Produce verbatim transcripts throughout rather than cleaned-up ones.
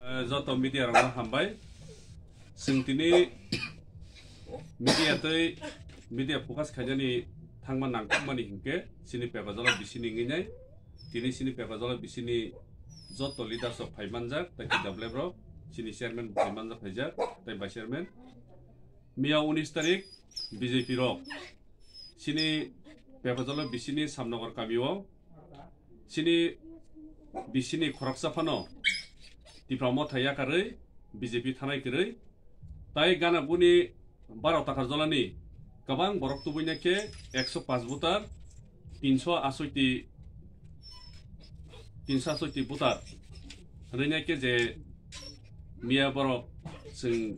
Eh, joto media rokno hambai. Chwng tini media tei media focus khainani thangma nangkukmani hinkhe chini Pepajalo bisini wngwi nai. Tini chini Pepajalo bisini joto leaders rok phai manjak, tei T W F rok, chini chairman phai manjak phaijak, tei vice chairman. Miya unis tarik B J P rok chini Pepajalo bisini Samnagar kamio chini bisini khoroksa phano Tipra Motha yakarwi B J P thanai kwrwi tai gana buni baro takar jolani kwbang borok tubui nai khe ekso paanch voter, tinso asoi ti, tinso asoi ti voter hwnwi nai khe je miya borok chwng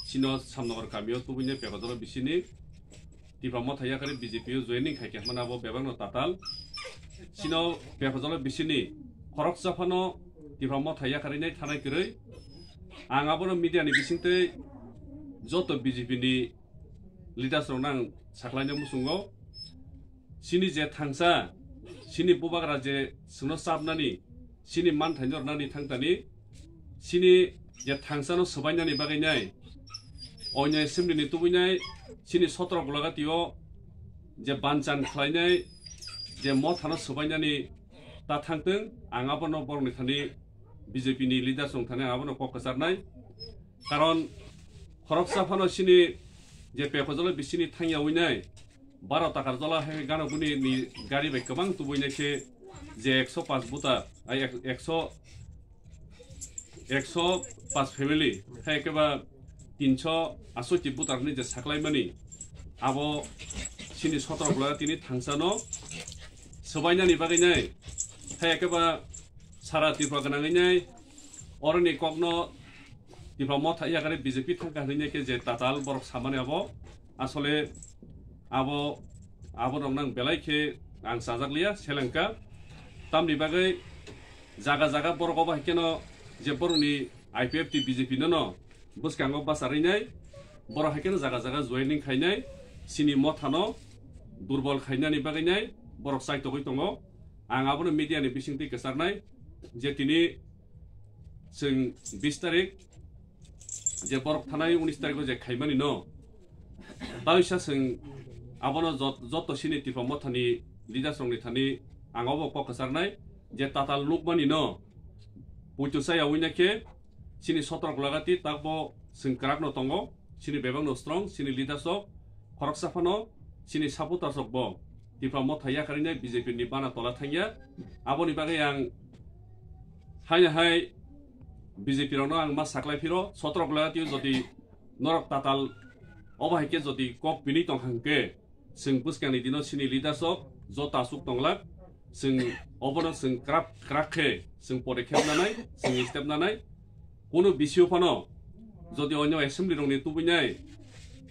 chino Samnagar kamio tubui nai Pepajalo bisini Tipra Motha yakarwi B J P o joining khai khe hwnmano abo bebakno tatal. Chino Pepajalo bisini khoroksa phano Tipra Motha yakarwi nai thanai kwrwi. Ang abono media ni bisingtwi joto B J P ni leaders rokno ang saklaina muchungo. Chini je thangsa, chini bubagra je chwngno chapnani, chini manthaino rwnani thangtani, chini je thangsano swbainani bagwi nai, oino assembly ni tubui nai, chini sotro gulagatio je banchan khlainai, je mothano swbainani ta thangtwng, ang abono borokni thani B J P ni leaders rok thani ang abono kok kwcharnai. Karon khoroksa phano chini je Pepajalo bisini thangyawi nai, baro takar jola hai gana buni ni gari bai kwbang tubui nai khe je ekso paanch buta, ai ek-, ekso, ekso paanch family, hai khe ba tinso asoi ti buta ni je saklai mani, abo chini sotro gula tini thangsano swbainani bagwi nai, hai khe ba sara Tripura gwnangwi nai, oroni kokno Tipra Motha yakarwi B J P thangkha hwnwi khe je tatal borok samani abo asole abo, abo rok nang belai khe ang chajak liya selengkha. Tamni bagwi jaga jaga borok obo hai kheno je borokni I P F T B J P no no bwskango bacharwi nai, borok hai kheno jaga jaga joining khainai, chini mothano durbol khainani bagwi nai borok chaitogwi tongo. Ang abono media ni bisingtwi kwcharnai je tini chwng bis tarik je borok thanai unis tariko je khaimani no, taisa chwng abono jot-, joto chini Tipra Mothani leaders rokni thani ang obo kok kwcharnai je tatal nukmani no puitu chaya wina khe chini sotrok lagati takbo chwng kwrakno tongo, chini bebakno strong, chini leaders rok khoroksa phano chini supporters rok bo Tipra Motha yakarina B J P ni bana tola thangya. Aboni bagwi ang haino hai B J P rokno ang ma saklai phiro, sotrok lagati jodi norok tatal obo hai khe jodi kok bini tong hang khe, chwng bwskangni dino chini leaders rok joto aswk tonglak, chwng obono chwng kwrak kwrak khe chwng podekkhep nanai, chwng step nanai. Kunu bisio phano jodi onyo assembly rokni tubui nai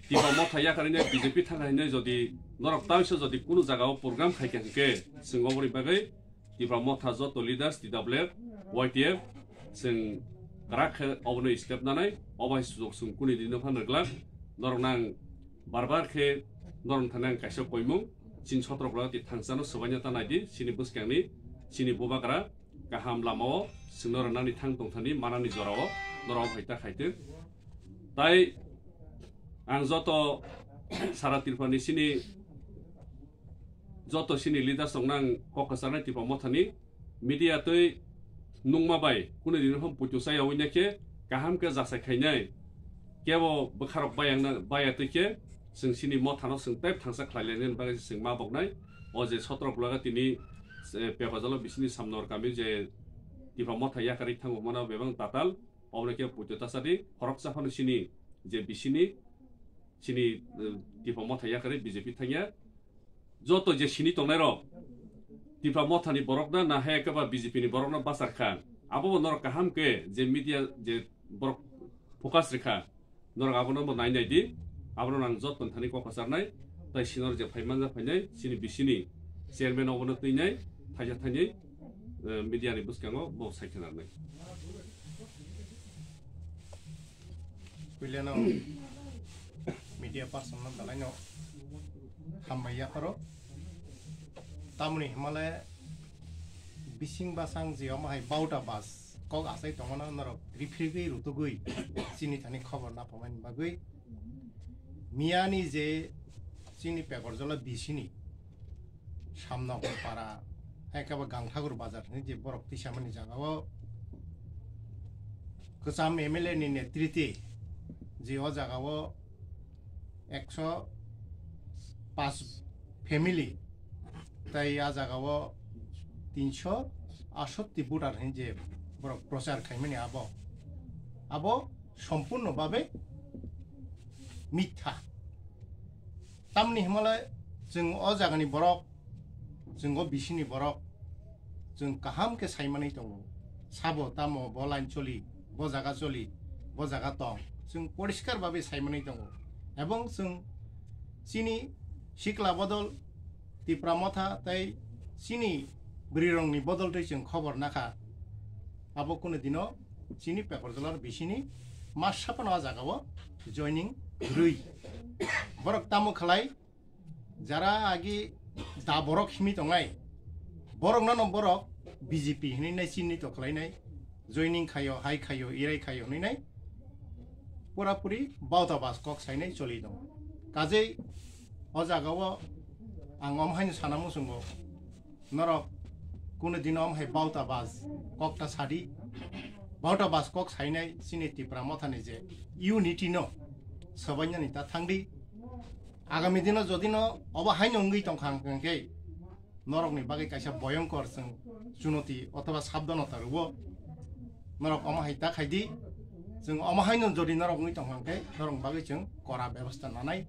Tipra Motha yakarina B J P thangkha hinwi jodi norok taisa jodi kunu jagao program khai kha hwnkhe, chwng oboni bagwi Tipra Motha joto leaders, T W F, Y T F, chwng kwrak khe obono step nanai, obo hai sujuk chwng kuni dino phano glak. Norok nang bar bar khe norok thani ang kaisa koimung, chini sotrok lagati thangsano swbaina ta naidi, chini bwskangni, chini bubagra kaham lamao chwngno rwnani thang tongthani manani jorao norok hai ta khaitwk. Tai ang joto sara Tripurani chini joto chini leaders rokno ang kok kwcharnai Tipra Mothani media twi nungma bai kunu dino phano puitu chaya wina khe kaham khe jasai khainai kebo bwkharok bayangna baya twi khe chwng chini mothano chwng tei thangsa khlai lainani bagwi chwng ma boknai. O je sotrok laga tini, eh, Pepajalo bisini Samnor kami je Tipra Motha yakarwi thango hwnmano bebak tatal, oboni khe puitu tasadi khoroksa phano chini je bisini chini, eh, Tipra Motha yakarwi B J P thangya. Joto je sini tongnai rok Tipra Mothani borok na, na hai khe ba B J P ni borok no bachar kha. Abo bo norok kaham khe je media je borok focus rikha. Norok abono bo nai nai di. Abono nang joto thani kok kwcharnai. Tai sinor je phai manja phainai chini bisini chairman obono twi nai thaisa thainwi, eh, media ni bwskango bo sai khe narnai. Puilano media person no belai no hambai yapharo. Tamoni himale bising basang je omo hai bauta bas kok achai tongmano norok riphirgwi rutugwi chini thani khobor naphamani bagwi miyani je chini Pekorjola bisini Samnokol para, hai khe bo Gangthakur bazar hinwi je borok tisamani jagao kwcham M L A ni netrite je o jagao ekso paanch family, tai a jagao tinsho aatshatti voter hinwi je borok prochar khaimani abo, abo sompurno babe mitha. Tamni himale chwng o jagani borok, chwng o bisini borok, chwng kaham khe saimanwi tongo. Sabo tamo bo line choli, bo jaga choli, bo jaga tong. Chwng poriskar babe saimanwi tongo. Ebong chwng chini sikla bodol Tipra Motha tei chini bwrwirokni bodol twi chwng khobor nakha. Abo kunu dino chini Pekorjolar bisini masa phano a jagao joining rwi. Borok tamo khlai, jara agi da borok himi tongnai, borokno no borok B J P hinwi nai chini to khlainai, joining khaio, hai khaio, irai khaio hinwi nai pura puri bauta bas kok sainai choli tongo. Kajei o jagao ang om haino sana muchungo, norok kunu dino om hai bauta bas kok ta sadi, bauta bas kok sainai chini Tipra Mothani je unity no sobainani ta thangdi. Agami dino jodi no obo haino wngwi tongkha hwnkhe norokni bagwi kaisa boyongkor chwng chunoti othoba sabdhanota rwo. Norok omo hai ta khaidi, chwng omo haino jodi norok wngwi tongkha hwnkhe norokni bagwi chwng kora bebostha nanai.